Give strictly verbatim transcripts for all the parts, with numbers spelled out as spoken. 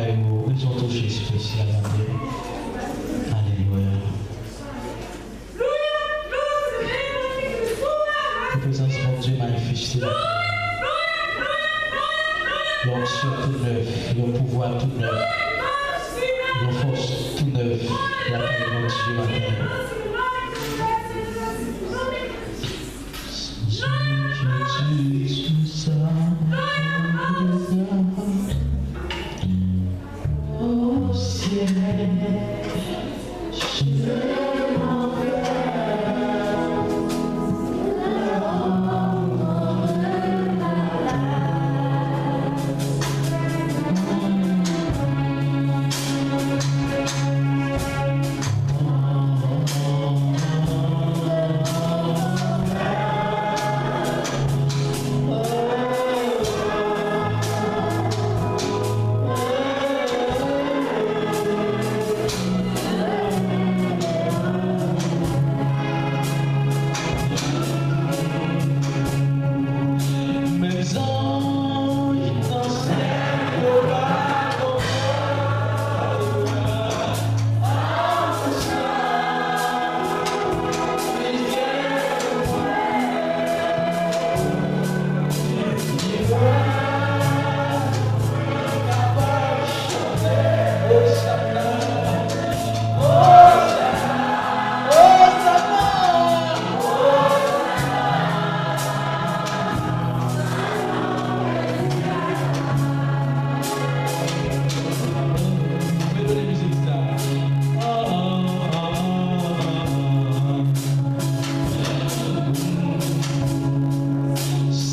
Yo bezwen touche espesyalman. Alelouya. Prezans Bondye manifeste la. Yon onksyon tou nèf, yon pouvwa tou nèf, yon fòs tou nèf lakay Bondye maten an.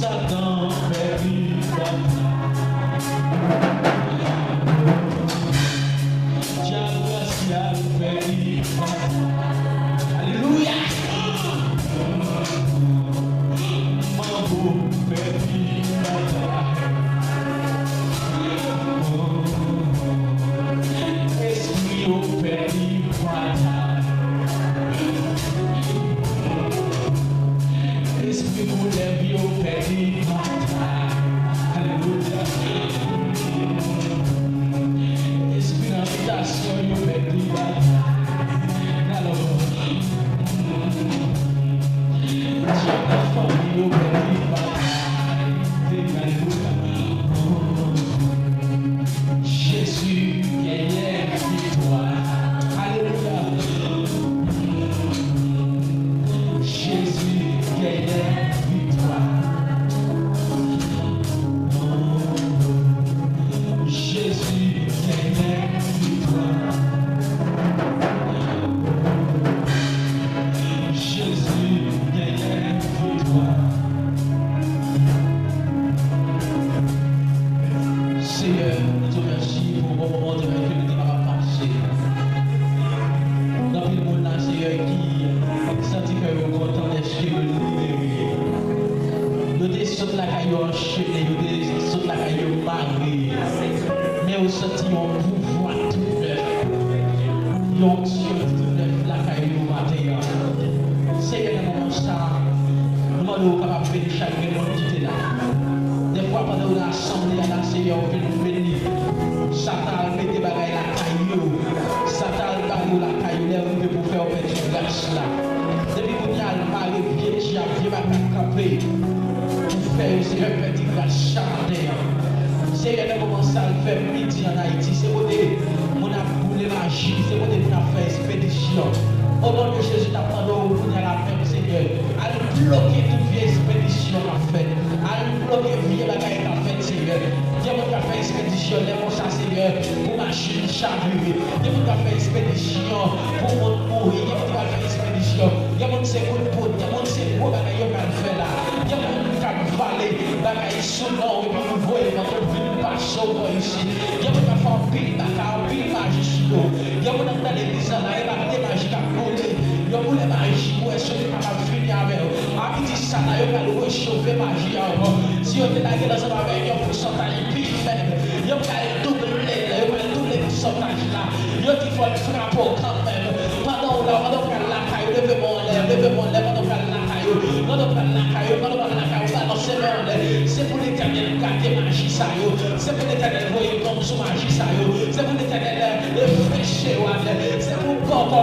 Satan pèdi batay. Dyab rasyal pèdi batay. Alelouya! Manbo pèdi batay. Espri yo pèdi batay. Espri koulèv yo pèdi batay. Alelouya. Espri nan abitasyon yo pèdi batay. Dyab nan fanmi yo pèdi batay. Alelouya. Jezi genyen viktwa. Alelouya. Jezi genyen viktwa. Jezi genyen viktwa. Jezi genyen viktwa. Senyè, nou di w mèsi pou bon moman de ke nou te kapab pase. Gen anpil moun la, Senyè, ki santi kè yo kontan dèske yo libere. Yo te sot lakay yo anchene, yo te sot lakay yo mare. Men yo santi yon pouvwa tou nèf, yon onksyon tou nèf lakay yo maten an. Senyè, nan moman sa a, nou mande w kapab beni chak grenn moun ki te la. Dèfwa, pandan yo nan asanble a la, Senyè, ou vin beni. Satan al mete bagay lakay yo. Satan al bare yo lakay yo. Lè rive pou fè yo pèdi gras la. Depi kounye a, al mare vye dyab, vye bagay kanpe pou fè yo, Senyè, pèdi gras sa maten an. Senyè, nan moman sa, al fè midi ann Ayiti. Se kote moun ap boule maji, se kote moun ap fè espedisyon. O non de Jezi, n ap mande w kounye a la menm, Senyè, al bloke tout vye espedisyon k ap fèt. Al bloke vye bagay k ap fèt, Senyè. Gen moun k ap fè espedisyon lè konsa, Senyè, pou machin chavire. Gen moun k ap fè espedisyon pou moun mouri. Gen moun k ap fè espedisyon. Gen moun se kout poud. Gen moun se gwo bagay yo pral fè la. Gen moun k ap vale bagay sou non w epi nou voye l nan tout vil pase w bò isit. Gen moun k ap fè anpil baka, anpil maji sou do w. Gen moun anndan legliz la, la e pa de maji k ap boule. Yo boule maji pou wè si yo te kapab fini avè w. Apiti sa la, yo pral rechofe maji a ankò. Si yo te lage l ansanm avèk yon pousantaj pi fèb, yo pral double l, yo pral double pousantaj la. Yo di fò l frape w kanmenm. Pandan w la, pandan w pral lakay ou, leve men w anlè, leve men w anlè, pandan w pral lakay ou, pandan w pral lakay ou, pandan w pral lakay ou, balanse men w anlè. Se pou Letènèl gate maji sa yo. Se pou Letènèl voye bonm sou maji sa yo.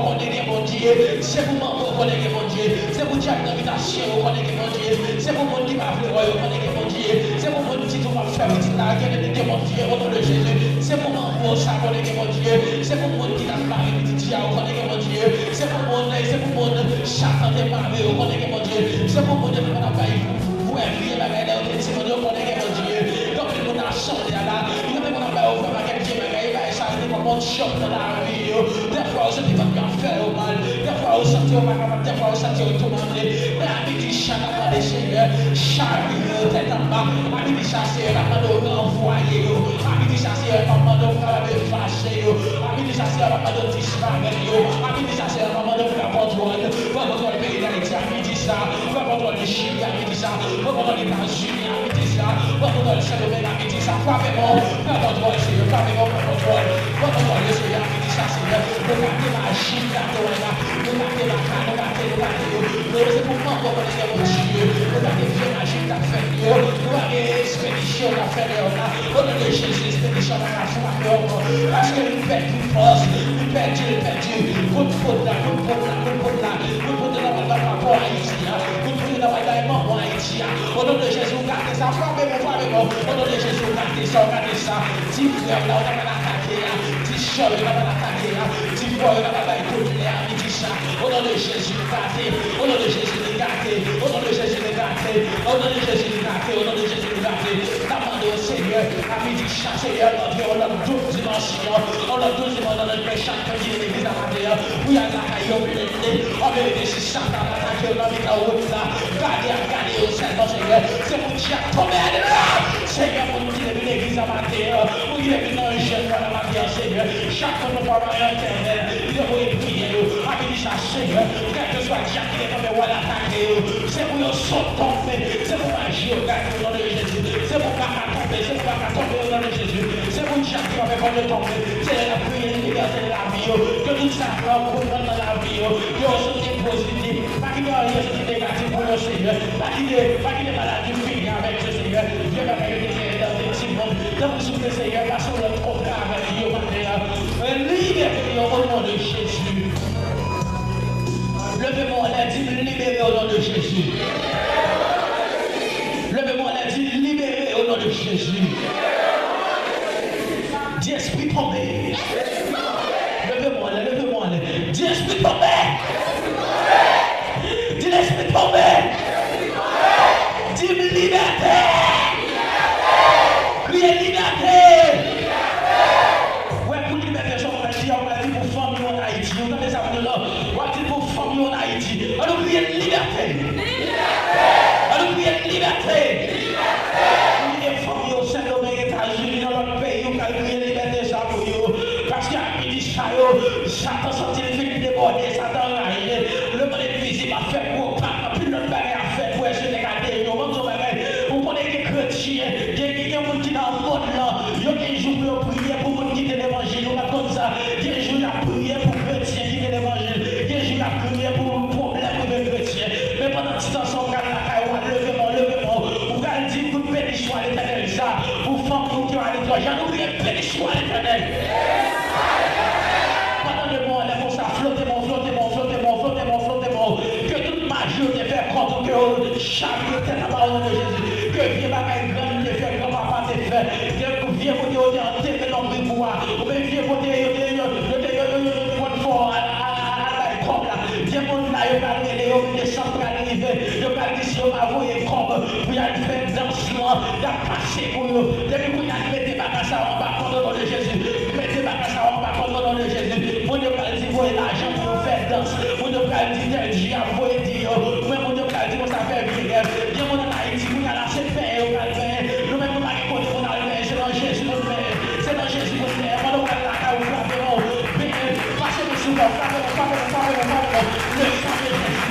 Konnen gen Bondye, se pou manbo konnen gen Bondye, se pou djab nan bitasyon yo konnen gen Bondye, se pou moun ki pa vle wè yo konnen gen Bondye, se pou moun ki di w p ap fè pitit la gen, gen Bondye, o non de Jezi, se pou manbo sa konnen gen Bondye, se pou moun ki t ap mare pitit fi a yo konnen gen Bondye, se pou moun, se pou moun Satan te mare yo konnen gen Bondye, se pou moun yo te konn ap bay vye bagay lè yo te timoun yo konnen gen Bondye. Gen anpil moun nan asanble a la, yo te konn ap bay yo vye bagay, vye bagay, bagay sa yo te konn monte chòk nan lavi yo. Dèfwa yo santi yo pa t ka fè yo mal. Dèfwa yo santi yo pa kapab. Dèfwa yo santi yo toumante. Men a midi sa n ap mande Senyè, chavire yo tèt anba. A midi sa Senyè n ap mande w ranvwaye yo. A midi sa Senyè n ap mande w kapab efase yo. A midi sa Senyè n ap mande w disparèt yo. A midi sa Senyè n ap mande w pran kontwòl. Pran kontwòl peyi Dayiti a midi sa. Pran kontwòl Chili a midi sa. Pran kontwòl Etazini a midi sa. Pran kontwòl Sendomeng a midi sa. Frape men w. Pran kontwòl Senyè. Frape men w. Pran kontwòl. Pran kontwòl yo Senyè a midi sa Senyè. Nou gate maji, nou gate wè la. Nou gate baka, nou gate, nou gate yo. Nou se pou manbo konnen gen Bondye. Nou gate vye maji k ap fèt yo. Nou gate ekspedisyon k ap fèt yo la. O non de Jezi, ekspedisyon pa ka frape ankò. Paske li pèdi fòs, li pèdi, li pèdi. Kout poud la, kout poud la, kout poud la. Kout poud la pa bay manbo Ayiti a. Kout poud la pa bay manbo Ayiti a. O non de Jezi, ou gate sa, frape men w, frape men w. O non de Jezi, ou gate sa, ou gate sa. Ti frè w la, ou ta pral atake a. Ti sè w yo ta pral atake a. Ti frè w yo ta pral bay kout lè a midi sa. O non de Jezi, li gate. O non de Jezi, li gate. O non de Jezi, li gate. O non de Jezi, li gate. O non de Jezi, li gate. N ap mande w, Senyè, a midi sa, Senyè, antre yon lòt doub dimansyon, yon lòt doub dimansyon nan men chak moun ki vin legliz la maten an, pou y al lakay yo blende. An verite, si Satan atake yo nan mitan wout la, gade, ap gade yo sèlman, Senyè. Se pou djab tonbe andedan. Senyè, pou nou ki te vin legliz la maten an, pou nou ki te vin nan jèn mwen la maten an, Senyè, chak moun nou pral mare an etènèl, ki te voye priyè yo, a midi sa, Senyè, kèlkeswa djab ki te kanpe w al atake yo, se pou yo sot tonbe, se pou maji yo gate o non de Jezi, se pou baka tonbe, se pou baka tonbe o non de Jezi, se pou djab ki kanpe kò yo tonbe, Senyè, n ap priye libète nan lavi yo, ke tout sa ki ap konprann nan lavi yo, ke yo soti pozitif, pa kite anyen soti negatif pou yo, Senyè, pa kite, pa kite maladi fini avèk yo, Senyè, vye bagay yo te genyen nan te timoun, tanpri souple, Senyè, pase yon lòt kontra avèk yo maten an, libere yo o non de Jezi. Leve men w anlè, di m libere o non de Jezi. Leve men w anlè, di libere o non de Jezi. Di espri tonbe. Leve men w anlè, leve men w anlè. Di espri tonbe. Di lespri tonbe. Di m libète. Kriye libète. Wè, pou libète sa w pral di a, w pral di pou fanmi w ann Ayiti. Ou tande sa m di w la? W ap di pou fanmi w ann Ayiti. An nou kriye libète! An nou kriye libète! Pou kite fanmi yo Sendomeng, Etazini, nan lòt peyi, w pral kriye libète sa pou yo. Paske ak minis sa yo, Satan santi l fin debòde, Satan anraje. Lemonn envizib ap fè gwo pa, anpil lòt bagay ap fèt, pou èske te ka deye yo. Ban m di w bagay, ou konnen gen kretyen, gen, gen, gen moun ki nan mond lan, yo gen jou pou yo priye pou moun kite levanjil, ou pa t konn sa? Gen jou y ap priye pou kretyen kite levanjil, gen jou y ap priye pou pwoblèm rive kretyen. Men pandan ti tan sa, ou pral lakay ou, leve men w, leve men w, ou pral di kout beni swa Letènèl sa pou fanmi w ki aletranje. An nou kriye beni swa Letènèl. Pandan de mwa, lè konsa, flote men w, flote men w, flote men w, flote men w, flote men w. Ke tout maji yo te fè kont ou, ke yo chavire tèt anba o non de Jezi. Ke vye bagay grann te fè, granpapa te fè. Ke vye kote yo te antere lonbribou a. Oubyen vye kote yo te, yo, yo te, yo, yo, yo, yo te konn fè w al, al, al, al bay kòb la. Gen moun la, yo pral rele, yo mete sant pral rive. Yo pral di si yo pa voye kòb pou y al fè dans lan, y ap pase pou yo. Depi kounye a, mete bagay sa yo anba kòd o non de Jezi. Mete bagay sa yo anba kòd o non de Jezi. Moun yo pral di voye lajan pou yo fè dans. Moun yo pral di tèl dyab voye di yo. Oubyen moun yo pral di konsa fè vye rèv. Gen moun ann Ayiti kounye a la se benyen yo pral benyen. Nou menm nou pa gen kote pou n al benyen. Se nan Jezi pou n benyen. Se nan Jezi pou n benyen. Pandan w pral lakay ou, frape men w. Benyen. Pase men sou kò w. Frape men w, frape men w, frape men w, frape men w.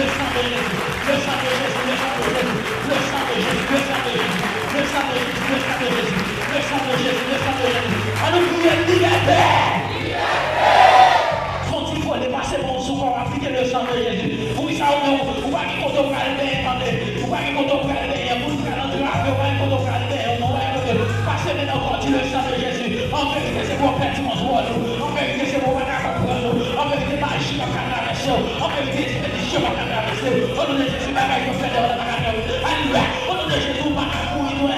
Le sang de Jésus, le sang de Jésus, le sang de Jésus, le sang de Jésus. Le sang de Jésus, le sang de Jésus, le sang de Jésus, le sang de Jésus, le sang de Jésus, An verite, espè de Dye pa ka travèse. O non de Jezi, bagay yo fè lè w la pa ka travèse. Alelouya. O non de Jezi, ou pa ka kouri, ou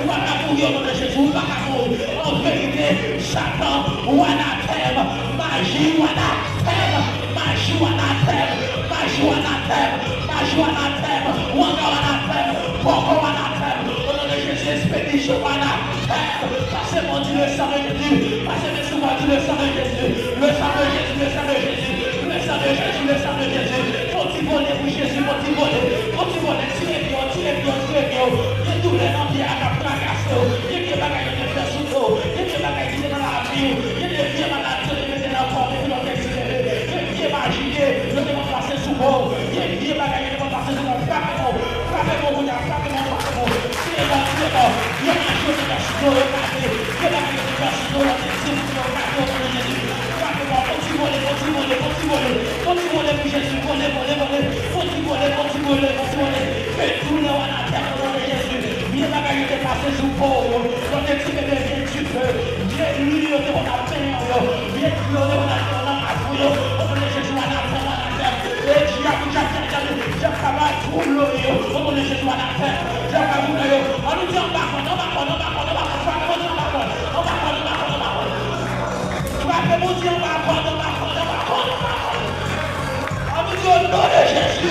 pa ka kouri, o non de Jezi, ou pa ka kouri. An verite, Satan, ou anatèm, maji, ou anatèm, maji, ou anatèm, maji, ou anatèm, maji, ou anatèm, wanga, ou anatèm, poko, ou anatèm. O non de Jezi, espè de Dye, ou anatèm. Pase men w, di le sang de Jésus. Pase men sou mwen, di le sang de Jésus. Le sang de Jésus, le sang de Jésus. Le sang de Jésus, le sang de Jésus. Fon ti vole pou Jezi, fon ti vole. Fon ti vole, tire pye w, tire pye w, tire pye w. Gen doulè nan pye a k ap trakase w. Gen vye bagay yo te fè sou do w. Gen vye bagay ki te nan lavi w. Gen de vye maladi yo te mete nan kò w depi lè w te ti bebe. Gen vye maji yo te konn pase sou kò w. Gen vye bagay yo te konn pase sou kò w. Frape men w. Frape men w kounye a, frape men w, frape men w. Tire men w, tire men w. Vye maji yo te fè sou do w, yo kase. Vye bagay yo te fè sou do w, yo te di pou yo kase o non de Jezi. Frape men w, fon ti vole, fon ti vole, fon ti vole. Fon ti vole pou Jezi, vole, vole, vole. Fon ti vole, fon ti vole, fon ti vole. Fè doulè w anatèm o non de Jezi. Vye bagay yo te pase sou po w yo. Lè w te ti bebe, vye dife. Vye lwil yo te konn ap benyen w yo. Vye dlo yo te konn ap benyen w nan kafou yo. O non de Jezi, w anatèm, w anatèm. E dyab, dyab, dyab, dyab, dyab ka bay twouble w yo. O non de Jezi, w anatèm. Dyab ka twouble yo. An nou di anba kòd, anba kòd, anba kòd, anba kòd. Frape Bondye anba kòd, anba kòd, anba kòd. Frape Bondye anba kòd, anba kòd, anba kòd, anba kòd. An nou di o non de Jezi.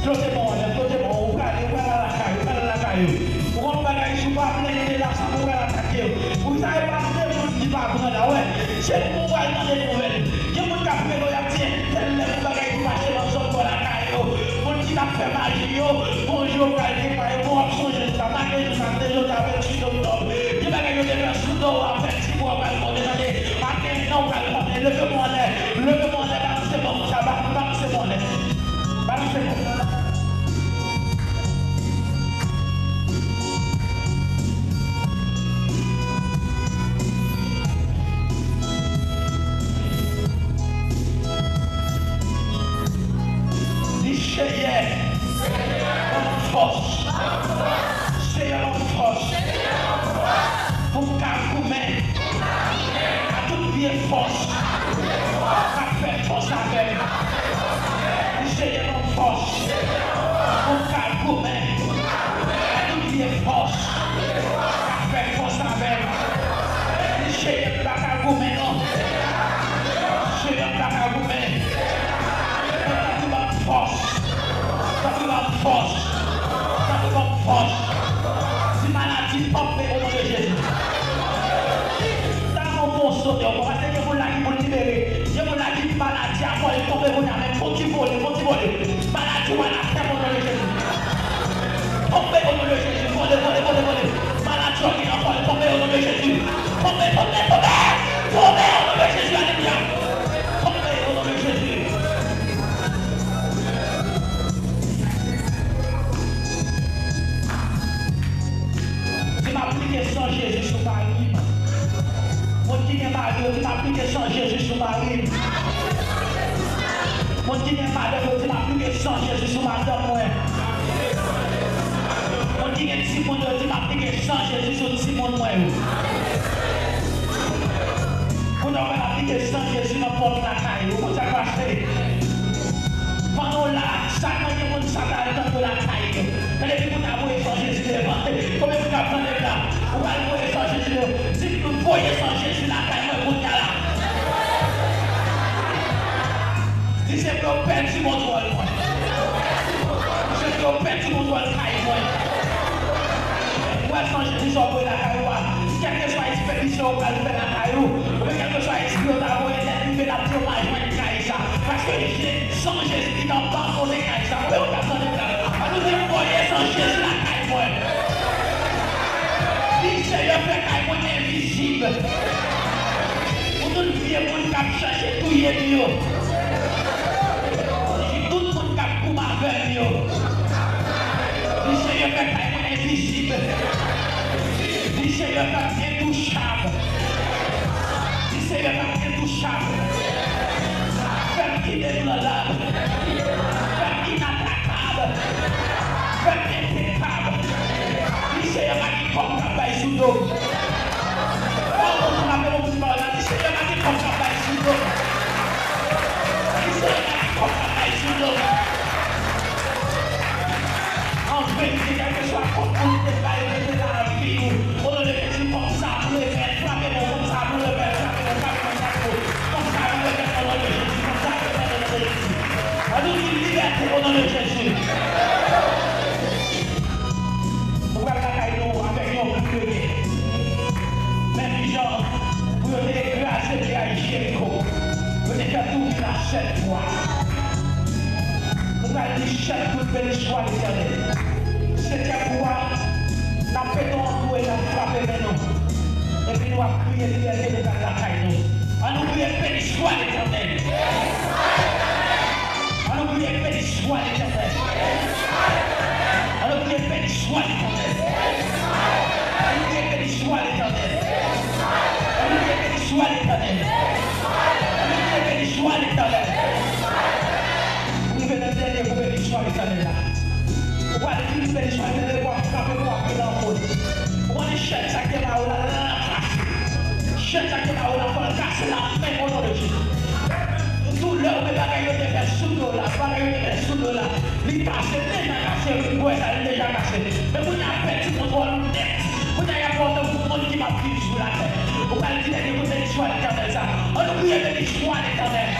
Flote men w anlè, flote men w, ou prale, ou prale lakay ou, ou prale lakay ou. Ou gon bagay sou pa plede la sa pou pral atake w. Ou sa e pa de moun ki pa pran la, wè. Se pou ou pral tande nouvèl. Gen moun k ap rele w, y ap di entèl lè pou bagay ki pase nan zòn bò lakay yo. Moun ki t ap fè maji yo, gon jou yo pral depare, bon, w ap sonje sa. Make jou sa, se jodi a venntuit oktòb. Gen bagay yo te fè sou do w, w ap fè ti bwa pral monte, tande. Maten nan w pral monte. Leve men w anlè, leve men w anlè, balanse men w konsa, ba-, balanse men w anlè. Balanse men w. Di Seyè, ban m fòs. Seyè, ban m fòs. Pou m ka goumen ak tout vye fòs k ap fè fòs avè m. Di Seyè, ban m fòs. Pou m ka goumen ak tout vye fòs k ap fè fòs avè m. Di Seyè, m pa ka goumen non. Seyè, m pa ka goumen. Tanpri ban m fòs. Tanpri ban m fòs. Tanpri ban m fòs. Di maladi tonbe o non de Jezi. Sa gon bon sote ankò, paske gen moun la ki pou libere. Gen moun la ki maladi a kò li tonbe kounye a, men fon ti vole, fon ti vole. Maladi w anatèm o non de Jezi. Tonbe o non de Jezi. Vole, vole, vole, vole. Maladi w gen ankò li tonbe o non de Jezi. Tonbe, tonbe, tonbe. Tonbe o non de Jezi, alelouya. Tonbe o non de Jezi. Di m aplike san Jezi sou mari m. Moun ki gen mari yo, di m aplike san Jezi sou mari m. Moun ki gen madanm yo, di m aplike san Jezi sou madanm mwen. Moun ki gen timoun yo, di m aplike san Jezi sou timoun mwen yo. Kounye a w pral aplike san Jezi nan pòt lakay ou. Ou konn sa k pase? Pandan w la, Satan gen moun Satan al tande w lakay ou. Men depi kounye a voye san Jezi devan. Konbyen moun k ap tande m la? Ou pral voye san Jezi devan. Di, voye san Jezi lakay mwen kounye a la. Di se pou yo pèdi kontwòl mwen. Se pou yo pèdi kontwòl kay mwen. Mwen san Jezi sa w voye lakay ou a. Kèlkeswa espedisyon ou pral fè lakay ou, oubyen kèlkeswa espri yo ta voye lèt rive l ap di yo pa jwenn kay sa. Paske Je-, san Jezi ki t anba kote kay sa. Oubyen ou t ap tande m la. An nou di m voye san Jezi lakay mwen. Di Seyè fè kay mwen envizib. Pou tout vye moun k ap chache touye m yo. Di tout moun k ap goumen avè m yo. Di Seyè fè kay mwen envizib. Di Seyè fè m entouchab. Di Seyè fè m entouchab. Fè m inebranlab. Fè m inatakab. Fè m enpekab. Di Seyè pa gen kòb k ap bay sou do m. Fò w konn frape yon ti pawòl la. Di Seyè pa gen kòb k ap bay sou do m. Jan pou yo te kraze miray Jeriko. Yo te fè tou vil la sèt fwa. Nou pral li sèt kout, beni swa Letènèl. Setyèm kou a, n ap pete yon kou e n ap frape men nou. Epi nou ap kriye libète, nou pral lakay nou. An nou kriye, beni swa Letènèl. An nou kriye, beni swa Letènèl. An nou kriye, beni swa Letènèl. An nou kriye, beni swa Letènèl. An nou kriye, beni swa Letènèl. An nou kriye, beni swa Letènèl. Ou rive nan dènye kou, beni swa Letènèl la. Ou pral di, beni swa Letènèl, w ap frape, w ap pile anpil. Ou konnen chèn sa k te ba ou la, la, la, la, kase. Chèn sa k te ba ou la, fò l kase la, men o non de Jezi. Doulè ou, men bagay yo te fè sou do la, bagay yo te fè sou do la. Li kase, deja kase, wi, m wè sa, li deja kase. Men kounye a pèdi kontwòl ou nèt. Kounye a y ap wè w tankou moun ki p ap viv sou latè. Ou pral di dènye kou, beni swa Letènèl sa. An nou kriye, beni swa Letènèl.